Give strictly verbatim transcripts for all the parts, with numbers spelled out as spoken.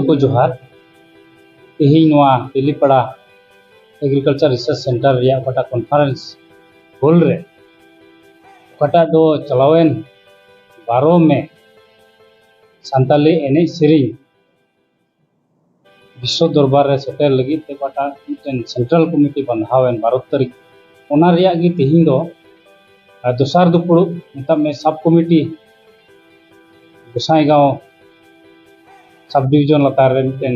ᱠᱚ ᱡᱚᱦᱟᱨ᱾ ᱛᱮᱦᱮᱧ ᱱᱚᱣᱟ ᱵᱤᱞᱤᱯᱟᱲᱟ Agriculture Research Center ᱨᱮᱭᱟᱜ ᱚᱠᱟᱴᱟᱜ conference hall ᱨᱮ, ᱚᱠᱟᱴᱟᱜ ᱫᱚ ᱪᱟᱞᱟᱣᱮᱱ ᱵᱟᱨᱚ ᱢᱮ ᱥᱟᱱᱛᱟᱞᱤ ᱮᱱᱮᱡ ᱥᱮᱨᱮᱧ ᱵᱤᱥᱥᱚ ᱫᱚᱨᱵᱟᱨ ᱨᱮ ᱥᱮᱴᱮᱨ ᱞᱟᱹᱜᱤᱫ ᱛᱮ ᱚᱠᱟᱴᱟᱜ ᱢᱤᱫᱴᱮᱱ central committee ᱵᱟᱸᱫᱷᱟᱣᱮᱱ ᱵᱟᱨᱚ ᱛᱟᱹᱨᱤᱠᱷ, ᱚᱱᱟ ᱨᱮᱭᱟᱜ ᱜᱮ ᱛᱮᱦᱮᱧ ᱫᱚ, ᱟᱨ, ᱫᱚᱥᱟᱨ ᱫᱩᱯᱲᱩᱵ, ᱢᱮᱛᱟᱜ ᱢᱮ, sub committee ᱜᱚᱸᱥᱟᱭᱜᱟᱸᱣ sub division ᱞᱟᱛᱟᱨ ᱨᱮ ᱢᱤᱫᱴᱮᱱ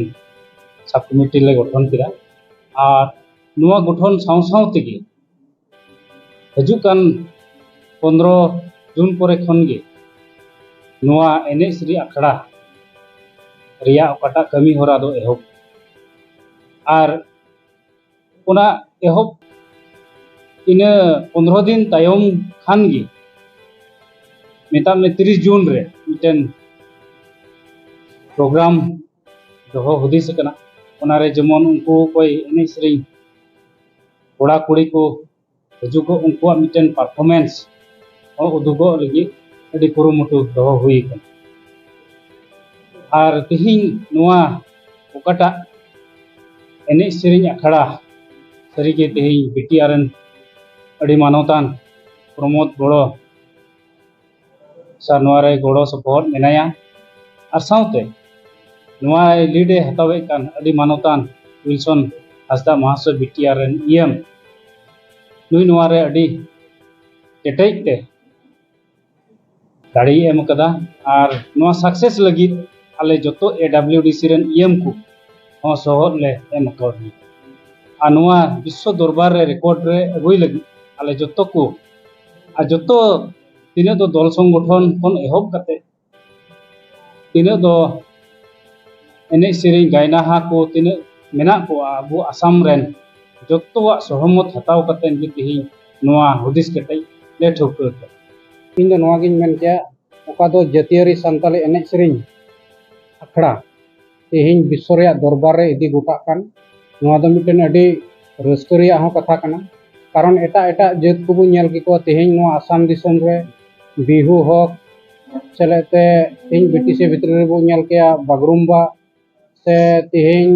sub committee ᱞᱮ ᱜᱚᱴᱷᱚᱱ ᱠᱮᱫᱟ᱾ ᱟᱨ ᱱᱚᱣᱟ ᱜᱚᱴᱷᱚᱱ ᱥᱟᱶ ᱥᱟᱶ ᱛᱮᱜᱮ ᱦᱤᱡᱩᱜ ᱠᱟᱱ ᱯᱚᱱᱨᱚ ᱡᱩᱱ ᱯᱚᱨᱮ ᱠᱷᱚᱱ ᱜᱮ ᱱᱚᱣᱟ ᱮᱱᱮᱡ ᱥᱮᱨᱮᱧ ᱟᱠᱷᱲᱟ ᱨᱮᱭᱟᱜ ᱚᱠᱟᱴᱟᱜ ᱠᱟᱹᱢᱤ ᱦᱚᱨᱟ ᱫᱚ ᱮᱦᱚᱵ᱾ ᱟᱨ ᱚᱱᱟ ᱮᱦᱚᱵ ᱤᱱᱟᱹ ᱯᱚᱱᱨᱚ ᱫᱤᱱ ᱛᱟᱭᱚᱢ ᱠᱷᱟᱱ ᱜᱮ, ᱢᱮᱛᱟᱜ ᱢᱮ, ᱛᱤᱨᱤᱥ ᱡᱩᱱ ᱨᱮ ᱢᱤᱫᱴᱮᱱ program ᱫᱚᱦᱚ ᱦᱩᱫᱤᱥ ᱟᱠᱟᱱᱟ᱾ ᱚᱱᱟᱨᱮ ᱡᱮᱢᱚᱱ ᱩᱱᱠᱩ ᱚᱠᱚᱭ ᱮᱱᱮᱡ ᱥᱮᱨᱮᱧ ᱠᱚᱲᱟ ᱠᱩᱲᱤ ᱠᱚ ᱦᱤᱡᱩᱜᱚᱜ, ᱩᱱᱠᱩᱣᱟᱜ ᱢᱤᱫᱴᱮᱱ performance ᱦᱚᱸ ᱩᱫᱩᱜᱚᱜ ᱞᱟᱹᱜᱤᱫ ᱟᱹᱰᱤ ᱠᱩᱨᱩᱢᱩᱴᱩ ᱫᱚᱦᱚ ᱦᱩᱭ ᱟᱠᱟᱱᱟ᱾ ᱟᱨ ᱛᱮᱦᱮᱧ ᱱᱚᱣᱟ ᱚᱠᱟᱴᱟᱜ ᱮᱱᱮᱡ ᱥᱮᱨᱮᱧ ᱟᱠᱷᱲᱟ, ᱥᱟᱹᱨᱤᱜᱮ ᱛᱮᱦᱮᱧ ᱵᱤᱴᱤᱟᱨ ᱨᱮᱱ ᱟᱹᱰᱤ ᱢᱟᱱᱚᱛᱟᱱ ᱯᱨᱚᱢᱳᱫᱽ ᱵᱚᱲᱚ ᱥᱟᱨ ᱱᱚᱣᱟ ᱨᱮ ᱜᱚᱲᱚ ᱥᱚᱯᱚᱦᱚᱫ ᱢᱮᱱᱟᱭᱟ᱾ ᱟᱨ ᱥᱟᱶᱛᱮ ᱱᱚᱣᱟ lead ᱮ ᱦᱟᱛᱟᱣᱮᱫ ᱠᱟᱱ ᱟᱹᱰᱤ ᱢᱟᱱᱚᱛᱟᱱ ᱩᱭᱤᱞᱥᱚᱱ ᱦᱟᱸᱥᱫᱟ ᱢᱚᱦᱟᱥᱚᱭ, ᱵᱤᱴᱤᱟᱨ ᱨᱮᱱ ᱤ ᱮᱢ, ᱱᱩᱭ ᱱᱚᱣᱟ ᱨᱮ ᱟᱹᱰᱤ ᱠᱮᱴᱮᱡ ᱛᱮ ᱫᱟᱲᱮᱭ ᱮᱢ ᱟᱠᱟᱫᱟ᱾ ᱟᱨ ᱱᱚᱣᱟ success ᱞᱟᱹᱜᱤᱫ ᱟᱞᱮ ᱡᱚᱛᱚ ᱮ ᱰᱟᱵᱞᱤᱭᱩ ᱰᱤ ᱥᱤ ᱨᱮᱱ ᱤ ᱮᱢ ᱠᱚ ᱦᱚᱸ ᱥᱚᱦᱚᱫ ᱞᱮ ᱮᱢ ᱟᱠᱟᱣᱫᱤᱧᱟ᱾ ᱟᱨ ᱱᱚᱣᱟ ᱵᱤᱥᱥᱚ ᱫᱚᱨᱵᱟᱨ ᱨᱮ record ᱨᱮ ᱟᱹᱜᱩᱭ ᱞᱟᱹᱜᱤᱫ ᱟᱞᱮ ᱡᱚᱛᱚ ᱠᱚ, ᱟᱨ ᱡᱚᱛᱚ ᱛᱤᱱᱟᱹᱜ ᱫᱚ ᱫᱚᱞ ᱥᱚᱝᱜᱚᱴᱷᱚᱱ ᱠᱷᱚᱱ ᱮᱦᱚᱵ ᱠᱟᱛᱮ ᱛᱤᱱᱟᱹᱜ ᱫᱚ ᱮᱱᱮᱡ ᱥᱮᱨᱮᱧ ᱜᱟᱭᱱᱟᱦᱟ ᱠᱚ ᱛᱤᱱᱟᱹᱜ ᱢᱮᱱᱟᱜ ᱠᱚᱣᱟ ᱟᱵᱚ ᱟᱥᱟᱢ ᱨᱮᱱ, ᱡᱚᱛᱚᱣᱟᱜ ᱥᱚᱦᱚᱢᱚᱛ ᱦᱟᱛᱟᱣ ᱠᱟᱛᱮ ᱜᱮ ᱛᱮᱦᱮᱧ ᱱᱚᱣᱟ ᱦᱩᱫᱤᱥ ᱠᱮᱴᱮᱡ ᱞᱮ ᱴᱷᱟᱹᱣᱠᱟᱹ ᱠᱮᱫᱟ᱾ ᱤᱧ ᱫᱚ ᱱᱚᱣᱟ ᱜᱤᱧ ᱢᱮᱱ ᱠᱮᱭᱟ, ᱚᱠᱟ ᱫᱚ ᱡᱟᱹᱛᱤᱭᱟᱹᱨᱤ ᱥᱟᱱᱛᱟᱞᱤ ᱮᱱᱮᱡ ᱥᱮᱨᱮᱧ ᱟᱠᱷᱲᱟ ᱛᱮᱦᱮᱧ ᱵᱤᱥᱥᱚ ᱨᱮᱭᱟᱜ ᱫᱚᱨᱵᱟᱨ ᱨᱮ ᱤᱫᱤ ᱜᱚᱴᱟᱜ ᱠᱟᱱ, ᱱᱚᱣᱟ ᱫᱚ ᱢᱤᱫᱴᱮᱱ ᱟᱹᱰᱤ ᱨᱟᱹᱥᱠᱟᱹ ᱨᱮᱭᱟᱜ ᱦᱚᱸ ᱠᱟᱛᱷᱟ ᱠᱟᱱᱟ᱾ ᱠᱟᱨᱚᱱ ᱮᱴᱟᱜ ᱮᱴᱟᱜ ᱡᱟᱹᱛ ᱠᱚᱵᱚᱱ ᱧᱮᱞ ᱠᱮᱠᱚᱣᱟ ᱛᱮᱦᱮᱧ ᱱᱚᱣᱟ ᱟᱥᱟᱢ ᱫᱤᱥᱚᱢ ᱨᱮ ᱵᱤᱦᱩ ᱦᱳᱠ, ᱥᱮᱞᱮᱫ ᱛᱮ ᱛᱮᱦᱮᱧ ᱵᱤᱴᱤᱥᱤ ᱵᱷᱤᱛᱨᱤ ᱨᱮᱵᱚᱱ ᱧᱮᱞ ᱠᱮᱭᱟ ᱵᱟᱜᱽᱨᱩᱢᱵᱟ, ᱛᱮᱦᱮᱧ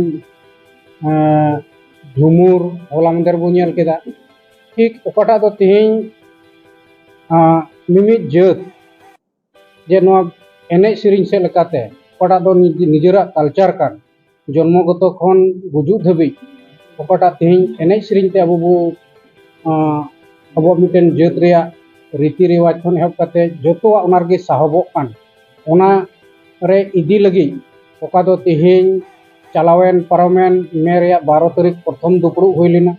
ᱡᱷᱩᱢᱩᱨ ᱦᱚᱞᱟ ᱢᱟᱫᱷᱮᱨ ᱵᱚᱱ ᱧᱮᱞ ᱠᱮᱫᱟ᱾ ᱴᱷᱤᱠ ᱚᱠᱟᱴᱟᱜ ᱫᱚ ᱛᱮᱦᱮᱧ ᱢᱤᱢᱤᱫ ᱡᱟᱹᱛ ᱡᱮ ᱱᱚᱣᱟ ᱮᱱᱮᱡ ᱥᱮᱨᱮᱧ ᱥᱮᱫ ᱞᱮᱠᱟᱛᱮ ᱚᱠᱟᱴᱟᱜ ᱫᱚ ᱱᱤᱡᱮᱨᱟᱜ ᱠᱟᱞᱪᱟᱨ ᱠᱟᱱ, ᱡᱚᱱᱢᱚᱜᱚᱛᱚ ᱠᱷᱚᱱ ᱜᱩᱡᱩᱜ ᱫᱷᱟᱹᱵᱤᱡ ᱚᱠᱟᱴᱟᱜ ᱛᱮᱦᱮᱧ ᱮᱱᱮᱡ ᱥᱮᱨᱮᱧ ᱛᱮ ᱟᱵᱚ ᱵᱚ ᱟᱵᱚᱣᱟᱜ ᱢᱤᱫᱴᱮᱱ ᱡᱟᱹᱛ ᱨᱮᱭᱟᱜ ᱨᱤᱛᱤ ᱨᱮᱣᱟᱡᱽ ᱠᱷᱚᱱ ᱮᱦᱚᱵ ᱠᱟᱛᱮ ᱡᱚᱛᱚᱣᱟᱜ ᱚᱱᱟ ᱨᱮᱜᱮ ᱥᱟᱦᱚᱵᱚᱜ ᱠᱟᱱ, ᱚᱱᱟ ᱨᱮ ᱤᱫᱤ ᱞᱟᱹᱜᱤᱫ ᱚᱠᱟ ᱫᱚ ᱛᱮᱦᱮᱧ ᱪᱟᱞᱟᱣᱮᱱ ᱯᱟᱨᱚᱢᱮᱱ ᱢᱮ ᱨᱮᱭᱟᱜ ᱵᱟᱨᱚ ᱛᱟᱹᱨᱤᱠᱷ ᱯᱨᱚᱛᱷᱚᱢ ᱫᱩᱯᱲᱩᱵ ᱦᱩᱭ ᱞᱮᱱᱟ᱾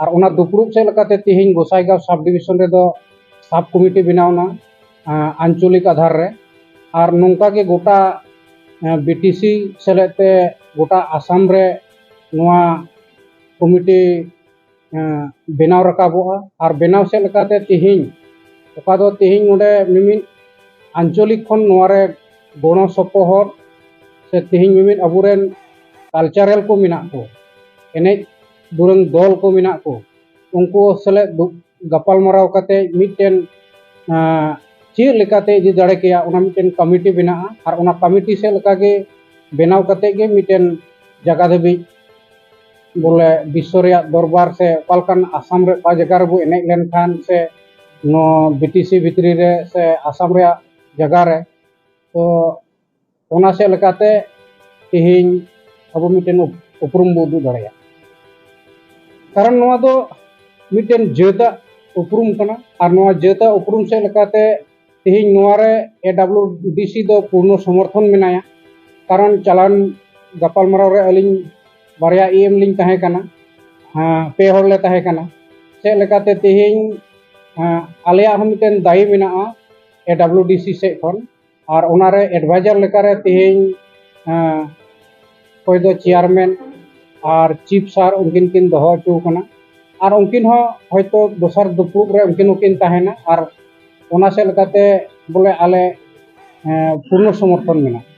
ᱟᱨ ᱚᱱᱟ ᱫᱩᱯᱲᱩᱵ ᱥᱮᱫ ᱞᱮᱠᱟᱛᱮ ᱛᱮᱦᱮᱧ ᱜᱚᱸᱥᱟᱭᱜᱟᱸᱣ ᱥᱟᱵ ᱰᱤᱵᱤᱥᱚᱱ ᱨᱮᱫᱚ ᱥᱟᱵ ᱠᱚᱢᱤᱴᱤ ᱵᱮᱱᱟᱣ ᱮᱱᱟ, ᱟᱸᱪᱚᱞᱤᱠ ᱟᱫᱷᱟᱨ ᱨᱮ᱾ ᱟᱨ ᱱᱚᱝᱠᱟ ᱜᱮ ᱜᱚᱴᱟ ᱵᱤᱴᱤᱥᱤ ᱥᱮᱞᱮᱫ ᱛᱮ ᱜᱚᱴᱟ ᱟᱥᱟᱢ ᱨᱮ ᱱᱚᱣᱟ ᱠᱚᱢᱤᱴᱤ ᱵᱮᱱᱟᱣ ᱨᱟᱠᱟᱵᱚᱜᱼᱟ᱾ ᱟᱨ ᱵᱮᱱᱟᱣ ᱥᱮᱫ ᱞᱮᱠᱟᱛᱮ ᱛᱮᱦᱮᱧ ᱚᱠᱟ ᱫᱚ ᱛᱮᱦᱮᱧ ᱱᱚᱰᱮ ᱢᱤᱢᱤᱫ ᱟᱧᱪᱚᱞᱤᱠ ᱠᱷᱚᱱ ᱱᱚᱣᱟ ᱨᱮ ᱜᱚᱲᱚ ᱥᱚᱯᱚᱦᱚᱫ ᱥᱮ ᱛᱮᱦᱮᱧ ᱢᱤᱢᱤᱫ ᱟᱵᱚᱨᱮᱱ ᱠᱟᱞᱪᱟᱨᱟᱞ ᱠᱚ ᱢᱮᱱᱟᱜ ᱠᱚ, ᱮᱱᱮᱡ ᱫᱩᱨᱟᱹᱝ ᱫᱚᱞ ᱠᱚ ᱢᱮᱱᱟᱜ ᱠᱚ, ᱩᱱᱠᱩ ᱥᱮᱞᱮᱫ ᱜᱟᱯᱟᱞ ᱢᱟᱨᱟᱣ ᱠᱟᱛᱮ ᱢᱤᱫᱴᱮᱱ ᱪᱮᱫ ᱞᱮᱠᱟᱛᱮ ᱤᱫᱤ ᱫᱟᱲᱮ ᱠᱮᱭᱟ, ᱚᱱᱟ ᱢᱤᱫᱴᱮᱱ ᱠᱚᱢᱤᱴᱤ ᱵᱮᱱᱟᱜᱼᱟ᱾ ᱟᱨ ᱚᱱᱟ ᱠᱚᱢᱤᱴᱤ ᱥᱮᱫ ᱞᱮᱠᱟᱜᱮ ᱵᱮᱱᱟᱣ ᱠᱟᱛᱮ ᱜᱮ ᱢᱤᱫᱴᱮᱱ ᱡᱟᱭᱜᱟ ᱫᱷᱟᱹᱵᱤᱡ ᱵᱚᱞᱮ ᱵᱤᱥᱥᱚ ᱨᱮᱭᱟᱜ ᱫᱚᱨᱵᱟᱨ ᱥᱮ ᱚᱠᱟ ᱞᱮᱠᱟᱱ ᱟᱥᱟᱢ ᱨᱮ ᱚᱠᱟ ᱡᱟᱭᱜᱟ ᱨᱮᱵᱚ ᱮᱱᱮᱡ ᱞᱮᱱᱠᱷᱟᱱ ᱥᱮ ᱱᱚᱣᱟ ᱵᱤᱴᱤᱥᱤ ᱵᱷᱤᱛᱨᱤ ᱨᱮ ᱥᱮ ᱟᱥᱟᱢ ᱨᱮᱭᱟᱜ ᱡᱟᱭᱜᱟ ᱨᱮ, ᱛᱚ ᱚᱱᱟ ᱥᱮᱫ ᱞᱮᱠᱟᱛᱮ ᱛᱮᱦᱮᱧ ᱟᱵᱚ ᱢᱤᱫᱴᱮᱱ ᱩᱯ- ᱩᱯᱨᱩᱢ ᱵᱚ ᱩᱫᱩᱜ ᱫᱟᱲᱮᱭᱟᱜᱼᱟ᱾ ᱠᱟᱨᱚᱱ ᱱᱚᱣᱟ ᱫᱚ ᱢᱤᱫᱴᱮᱱ ᱡᱟᱹᱛᱟᱜ ᱩᱯᱨᱩᱢ ᱠᱟᱱᱟ᱾ ᱟᱨ ᱱᱚᱣᱟ ᱡᱟᱹᱛᱟᱜ ᱩᱯᱨᱩᱢ ᱥᱮᱫ ᱞᱮᱠᱟᱛᱮ ᱛᱮᱦᱮᱧ ᱱᱚᱣᱟ ᱨᱮ ᱮ ᱰᱟᱵᱞᱤᱭᱩ ᱰᱤ ᱥᱤ ᱫᱚ ᱯᱩᱨᱱᱚ ᱥᱚᱢᱚᱨᱛᱷᱚᱱ ᱢᱮᱱᱟᱭᱟ᱾ ᱠᱟᱨᱚᱱ ᱪᱟᱞᱟᱱ ᱜᱟᱯᱟᱞᱢᱟᱨᱟᱣ ᱨᱮ ᱟᱹᱞᱤᱧ ᱵᱟᱨᱭᱟ ᱤ ᱮᱢ ᱞᱤᱧ ᱛᱟᱦᱮᱸ ᱠᱟᱱᱟ, ᱦᱮᱸ, ᱯᱮ ᱦᱚᱲ ᱞᱮ ᱛᱟᱦᱮᱸ ᱠᱟᱱᱟ᱾ ᱥᱮᱫ ᱞᱮᱠᱟᱛᱮ ᱛᱮᱦᱮᱧ ᱦᱮᱸ, ᱟᱞᱮᱭᱟᱜ ᱦᱚᱸ ᱢᱤᱫᱴᱮᱱ ᱫᱟᱭᱤ ᱢᱮᱱᱟᱜᱼᱟ ᱮ ᱰᱟᱵᱞᱤᱭᱩ ᱰᱤ ᱥᱤ ᱥᱮᱫ ᱠᱷᱚᱱ᱾ ᱟᱨ ᱚᱱᱟᱨᱮ ᱮᱰᱵᱟᱭᱡᱟᱨ ᱞᱮᱠᱟᱨᱮ ᱛᱮᱦᱮᱧ ᱦᱮᱸ, ᱚᱠᱚᱭ ᱫᱚ ᱪᱮᱭᱟᱨᱢᱮᱱ ᱟᱨ ᱪᱤᱯ ᱥᱟᱨ ᱩᱱᱠᱤᱱ ᱠᱤᱱ ᱫᱚᱦᱚ ᱦᱚᱪᱚ ᱟᱠᱟᱱᱟ᱾ ᱟᱨ ᱩᱱᱠᱤᱱ ᱦᱚᱸ ᱦᱚᱭᱛᱳ ᱫᱚᱥᱟᱨ ᱫᱩᱯᱲᱩᱵ ᱨᱮ ᱩᱱᱠᱤᱱ ᱦᱚᱸᱠᱤᱱ ᱛᱟᱦᱮᱱᱟ᱾ ᱟᱨ ᱚᱱᱟ ᱥᱮᱫ ᱞᱮᱠᱟᱛᱮ ᱵᱚᱞᱮ ᱟᱞᱮ ᱦᱮᱸ, ᱯᱩᱨᱱᱚ ᱥᱚᱢᱚᱨᱛᱷᱚᱱ ᱢᱮᱱᱟᱜᱼᱟ᱾